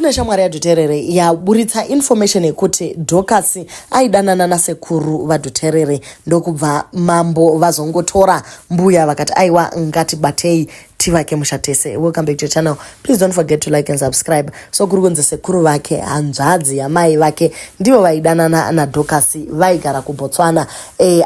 Kune shamwari yaDhuterere yaburitsa information yekuti Dorcas aidanana nasekuru vaDhuterere, ndokubva mambo vazongotora mbuya vakati aiwa, ngatibatei tivake musha tese. Welcome back to your channel, please don't forget to like and subscribe. So kuri kunzi sekuru vake, hanzvadzi yamai vake, ndivo vaidanana naDorcas, vaigara kuBotswana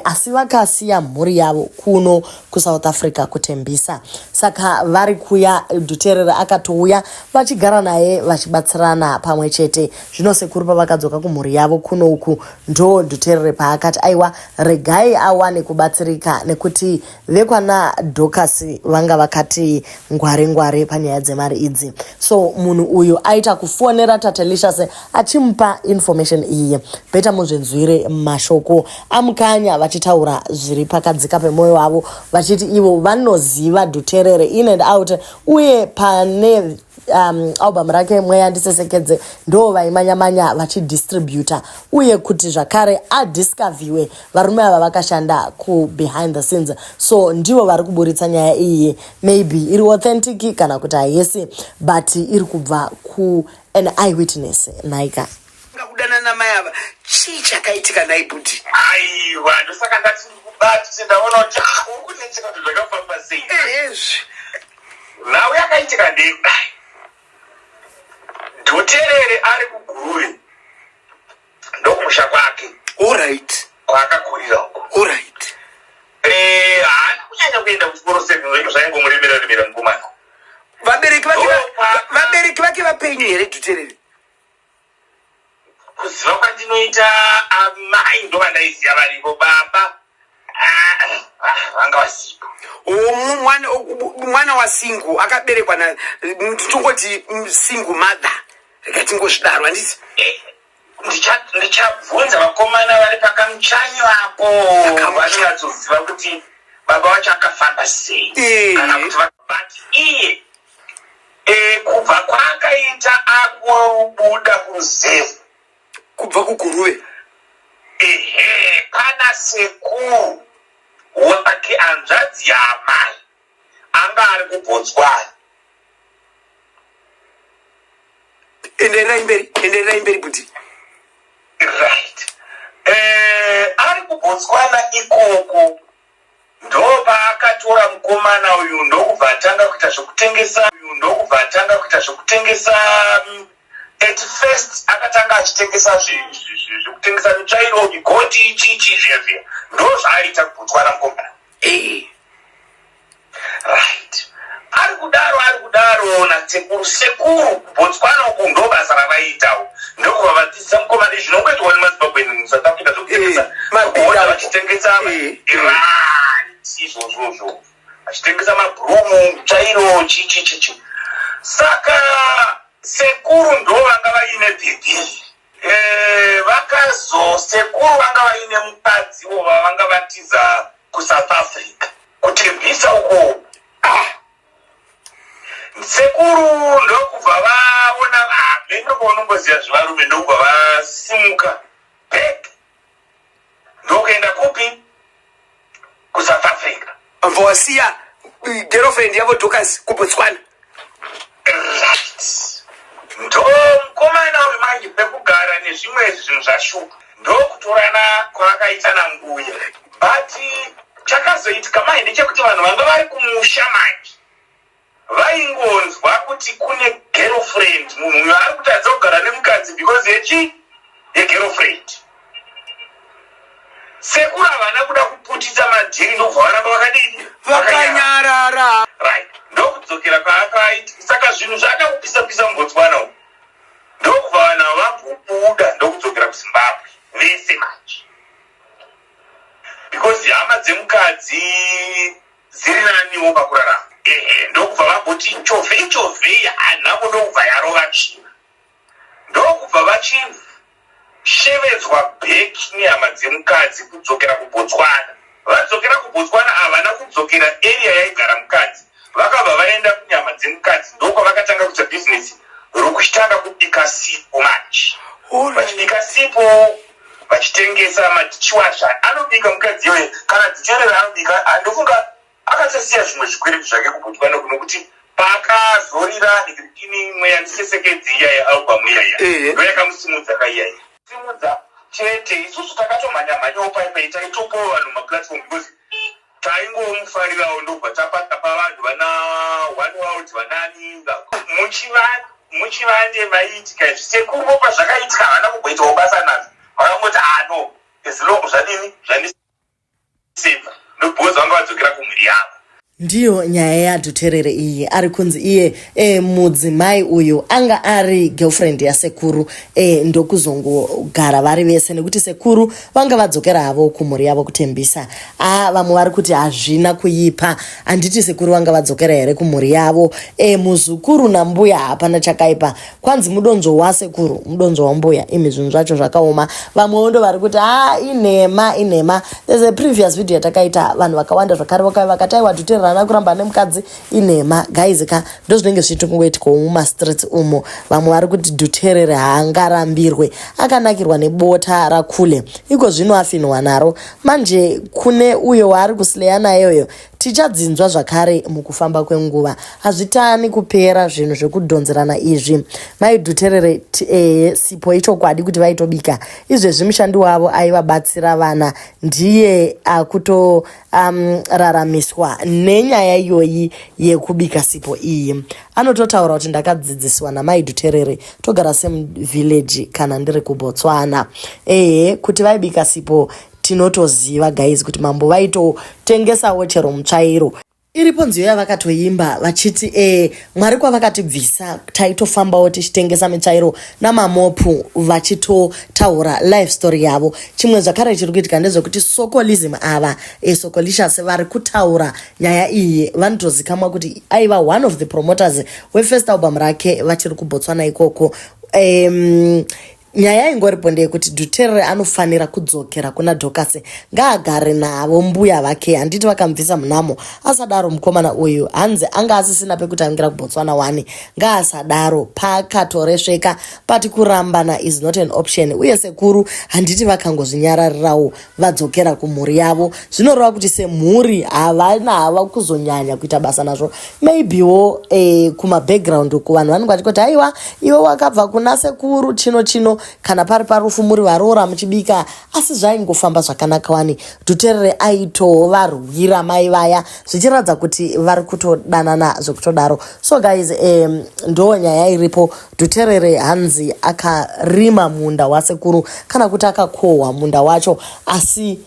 asi vakasiya mhuri yavo kuno kuSouth Africa, kuTembisa. Saka vari kuya, Dhuterere akatouya vachigara naye, vachibatsirana pamwe chete. Zvino sekuru pavakadzoka kumhuri yavo kuno uku, ndo Dhuterere paakati aiwa, regai awane kubatsirika, nekuti vekwana Dorcas vanga vakati ngware ngware panyaya dzemari idzi. So munhu uyu aita kufonera Tatelicious achimupa information iyi. Better muzvinzwire mashoko amukanya vachitaura zviri pakadzika pemwoyo wavo, vachiti ivo vanoziva Dhuterere in and out, uye pane album rake Mweya Ndisesekedze ndo vaimanyamanya vachidistributa, uye kuti zvakare adiscoverwe varume ava vakashanda kubehind the scenes. So ndivo vari kuburitsa nyaya iyi. Maybe iri authentic kana kuti haisi, but iri kubva ku an eyewitness naika. Kudanana namai ava, chii chakaitika nai bhuti? Aiwa, ndosaka ndati ndikubati, ndaona kuti ah, uri kunetseka kuti zvakafamba sei. Ehezvi. Nhau yakaitika ndekudai: Dhuterere ari kuGuruve, ndokumusha kwake kwaakakurira uko. Haana kunyanya kuenda kuchikoro sezvo zvaingomuremera remera mukomana. Vabereki vake Ndopa vabereki vake vapenyu here, Dhuterere? Kuziva kwandinoita, amai ndovandaiziva varipo, baba ah, ah, vanga vasipo. O, mwana wasingle akaberekwa na tongoti single mother, rega tingozvidaro, handiti? Ndichabvunza vakomana vari pakamuchanyo apo. Pakamuchanyo. Vachatsoziva kuti baba vacho akafamba sei kana kuti but iye kubva kwaakaita akubuda kuruzevhu, kubva kuGuruve. Ehe, pana sekuru wake, hanzvadzi yaamai, anga ari kuBotswana. Endererai mberi, endererai mberi bhuti. Right, ari kuBotswana ikoko ndopaakatora mukomana uyu, ndokubva atanga kuita zvekutengesa uyu, ndokubva atanga kuita zvekutengesa. At first akatanga achitengesa zvekutengesa mitsvairo, migoti, chichi zviya zviya, ndo zvaaita kuBotswana mukomana. Right, ari kudaro, ari kudaro nasekuru. Sekuru kuBotswana uku ndo basa ravaiitawo, ndokubva vadzidzisa mukomana izvi zvinongoitwa nemaZimbabwe muSouth Africa, zvokutengesa. Mabhidha. Kuona vachitengesa. Right, izvozvozvo, vachitengesa mabhurumu, mitsvairo, chichi chichi. Saka sekuru ndo vanga vaine bhidhiri. Vakazo sekuru vanga vaine mukadziwo vavanga vatiza kuSouth Africa, kuTembisa uko. Ah. Sekuru ndokubva vaona hameno paunongoziva zvevarume, ndokubva vasimuka back, ndokuenda kupi? KuSouth Africa. Bva wasiya girlfriend yavo Dorcas kuBotswana. Right, ndo mukomana uyu manje pekugara nezvimwe zvinhu zvashupa, ndokutorana kwaakaita nambuya. But chakazoitika manje ndechekuti vanhu vanga vari kumusha manje vaingonzwa kuti kune girlfriend, munhu uyo ari kutadza kugara nemukadzi because yechi yegirlfriend. Sekuru havana kuda kuputitsa madhiri, ndokubva varamba vakadini? Vakanyarara. Right, ndokudzokera kwaakaita. Saka zvinhu zvada kupisa pisa muBotswana umu, ndokubva vanhu ava vabuda, ndokudzokera kuZimbabwe vese manje, because hama dzemukadzi dziri naniwo pakurarama. Ehe, ndokubva vamboti chovhei chovhei, hanhamo ndokubva yarova tsvina, ndokubva vachishevedzwa back nehama dzemukadzi kudzokera kuBotswana. Vadzokera kuBotswana, havana kudzokera area yaigara mukadzi, vakabva vaenda kunyama dzemukadzi, ndokwavakatanga kuita bhizinesi rokuchitanga kubika sipo manje, vachibika sipo, vachitengesa madishwasher anobika mukadzi iyoyo. Kana Dhuterere anobika, handofunga akatosiya zvimwe zvikwereti zvake kuBotswana, nokuti Paakazorira ini mweya ndisesekedzi iya yealbum iya iya ndoyakamusimudza ka iya iya simudza chete. Isusu takatomhanya mhanyawo paipai, taitopawo vanhu maplatform because taingomufarirawo, ndobva tapa vanhu vana One World, vanani muchivande maiitika izvi. Sekuru pazvakaitika havana kumboitawo basa nazvo, vakangoti, "Ano ah, as long zvadini zvandiseva," ndobhozi vanga vadzokera kumhuri yavo. Ndiyo nyaya yaDhuterere iyi. Ari kunzi iye mudzimai uyu anga ari girlfriend yasekuru, ndokuzongogara vari vese nekuti sekuru vanga vadzokera havo kumhuri yavo kuTembisa. A, vamwe vari kuti hazvina kuipa, handiti sekuru vanga vadzokera here kumhuri yavo? Muzukuru nambuya hapana chakaipa. Kwanzi mudonzvo wasekuru mudonzvo wambuya. Imi, zvinhu zvacho zvakaoma. Vamwewo ndo vari kuti, "Ha, inhema, inhema." There's a previous video yatakaita, vanhu vakawanda zvakare vakauya vakati, "Aiwa, Dhuterere haana kuramba nemukadzi, inhema." Guys ka, ndo zvinenge zvichitongoitikawo mumastreets umo. Vamwe vari kuti Dhuterere haangarambirwe, akanakirwa nebota rakule, iko zvino afinwa naro. Manje kune uyo waari kusileya nayoyo, tichadzinzwa zvakare mukufamba kwenguva. Hazvitani kupera zvinhu zvekudhonzerana izvi. MaiDhuterere, sipo ichokwadi kuti vaitobika. Izvezvi mushandi wavo aivabatsira vana ndiye akutoraramiswa nenyaya iyoyi yekubika sipo iyi. Anototaura kuti, "Ndakadzidziswa namaidhuterere, togara semuvillage kana ndiri kuBotswana." Ehe, kuti vaibika sipo tinotoziva guys, kuti mambo vaitotengesawo chero mutsvairo. Iripo nziyo yavakatoimba vachiti Mwari kwavakatibvisa, taitofambawo tichitengesa mitsvairo namamopu, vachitotaura life story yavo. Chimwe zvakare chiri kuitika ndezvekuti Sokolism ava, Sokolicious, vari kutaura nyaya iyi, vanotozikamwa kuti aiva one of the promoters wefirst album rake vachiri kuBotswana ikoko. Nyaya ingoripo ndeyekuti Dhuterere anofanira kudzokera kuna Dorcas, ngaagare navo mbuya vake. Handiti vakamubvisa munamo? Asadaro mukomana uyu, hanzi anga asisina pekutangira kuBotswana wani. Ngaasadaro, paakatoresveka, but kurambana is not an option. Uye sekuru handiti vakangozvinyararirawo vadzokera kumhuri yavo? Zvinoreva kuti semhuri havana hava kuzonyanya kuita basa nazvo. Maybewo kumabackground uku vanhu vanenge vachikoti, "Aiwa, iwe wakabva kuna sekuru chino chino," kana pari parufu muri varoora muchibika, asi zvaingofamba zvakanaka wani. Dhuterere aitovarwira mai vaya, zvichiratidza kuti vari kutodanana zvekutodaro. So guys, ndo nyaya iripo. Dhuterere hanzi akarima munda wasekuru, kana kuti akakohwa munda wacho, asi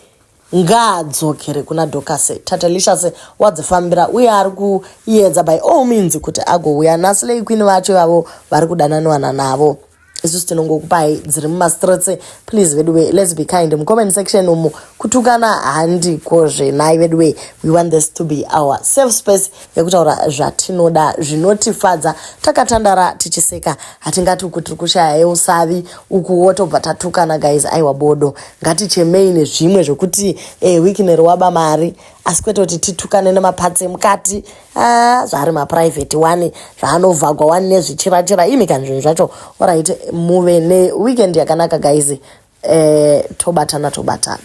ngaadzokere kuna Dorcas. Tatelicious wadzifambira uye ari kuedza by all means kuti agouya naSlay Queen vacho vavo vari kudananiwana navo. Isusu tinongokupai dziri mumastreets. Please veduwe, let's be kind mucomment section umu. Kutukana handikozve nai veduwe. We want this to be our safe space yekutaura zvatinoda, zvinotifadza, takatandara tichiseka. Hatingati uku tiri kushaya yeusavi, uku wotobva tatukana. Guys, aiwa, bodo. Ngatichemei nezvimwe zvokuti Wicknell waba mari, asi kwete kuti titukane nemapatsi emukati. Ah, zvaari maprivate one, zvaanovhagwa wani nezvichirachira. Imi kani, zvinhu zvacho. Alright, muve neweekend yakanaka guys. Tobatana, tobatana.